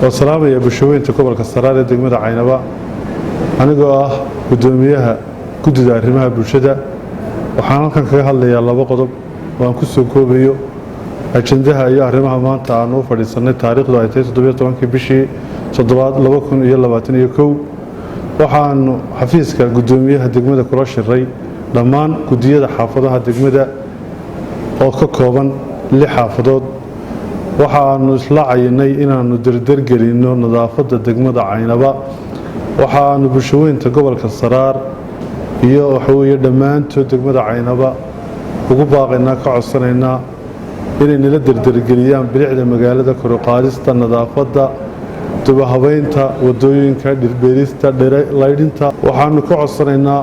Waa salaamaya bulshaweynta gobolka Saraar ee degmada Caynaba. Anigoo ah guddoomiyaha guddida arrimaha bulshada, waxaan halkan kaga hadlayaa laba qodob oo aan ku soo koobayo ajandaha iyo arrimaha maanta aanu u fadhiisannay. Taariikhdu ay tahay 17-kii bishii toddobaad 2021. Waxaanu xafiiska guddoomiyaha degmada kula shiray dhammaan guddiyada xaafadaha degmada oo ka kooban lix xaafadood. Waxaanu isla cayinay inaanu dardargelinno nadaafadda degmada Caynaba. Waxaanu bulshaweynta gobolka Saraar iyo waxaweeye dhammaantood degmada Caynaba ugu baaqaynaa, ka codsanaynaa inay nala dardargeliyaan bilicda magaalada, koruqaadista nadaafadda, dubahabeynta wadooyinka, dhirbeerista, laydhinta. Waxaanu ka codsanaynaa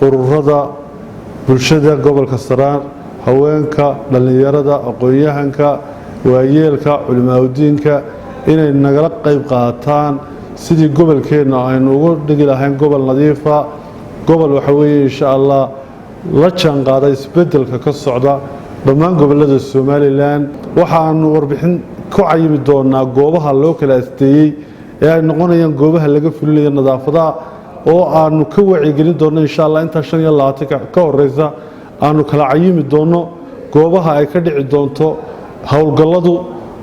ururada bulshada gobolka Saraar, haweenka, dhallinyarada, aqoon-yahanka, waayeelka, culimaadudiinka inay nagala qayb qaataan sidii gobolkeenna aynu ugu dhigi lahayn gobol nadiifa, gobol waxa weeye insha Allah la jaanqaada isbeddelka ka socda dhammaan gobollada Somalilan. Waxaanu warbixin ku cayimi doonaa goobaha loo kala asteeyey ee ay noqonayaan goobaha laga fulinayo nadaafadaha, oo aanu ka wacyigelin doonno insha Allah intaa 25-ka ka horeysa aanu kala cayimi doonno goobaha ay ka dhici doonto howlgalladu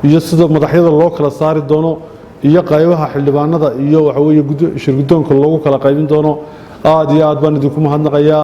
iyo sida madaxyada loo kala saari doono iyo qaybaha xildhibaanada iyo waxaweeye shirguddoonka loogu kala qaybin doono. Aada iyo aad baan idinku mahadnaqayaa.